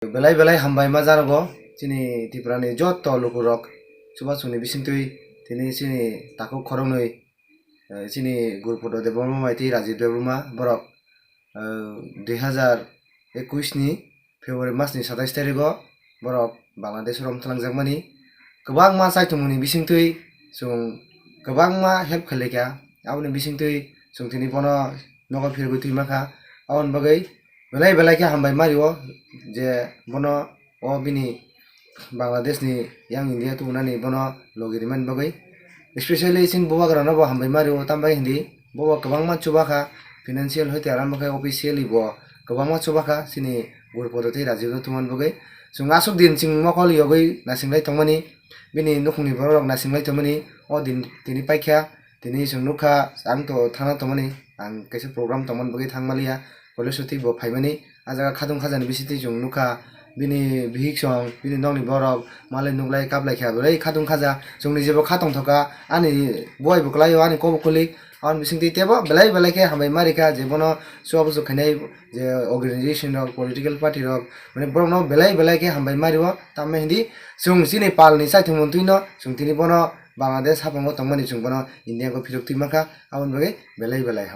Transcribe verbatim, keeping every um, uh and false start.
Belai belai hambai ma janogo chini Tripura ni joto lukurok, chubachuni bisingtwi tini chini takhuk khoroknwi, eh, chini Gurupodo Debbarma bai tei Rajib Debbarma borok, eh, dui hazar ekush ni February mas ni satais tarigo borok Bangladesh rom thalangjakmani. Kwbangma chaithumungni bisingtwi chwng kwbangma help khailai kha, aboni bisingtwi chwng tini bono nogo phirogwi twi mankha. Aboni bagwi belai belai khe hambai mario je bono o bini Bangladesh ni yang India tubunani bono logi rimani bagwi. Especially chini bubagrano bo hambai mario, tambai hindi bobo kwbangma chubakha, financial hoite arambo khe officially bo kwbangma chubakha chini Gurupodo tei Rajibno thumani bagwi. Chwng aswk din chwng mokol yogwi nasinglai tongmani, bini nukhungni bororok nasinglai tongmani, o din tini paikha, tini chwng nukha ang to thana tongmani, ang kaisa program tongmani bagwi thangmaliya, college o tei bo phaimani, a jaga khatung khajani bisingtwi chwng nukha, bini bihik song, bini nokni borok malai nuklai kaplai kha, belai khatung khaja, chwngni jebo kha tongthoka, ani buai bo kwlaio, ani kok bo kwlik, aboni bisingtwi teibo belai belai khe hambai marikha, je bono chubachu khainai je organization rok, political party rok, mane borokno belai belai khe hambai mario, tamni hindi chwng chini palni chaithumung twino chwng tini bono Bangladesh haphango tongmani chwng bono India o phirok twi mankha, aboni bagwi belai belai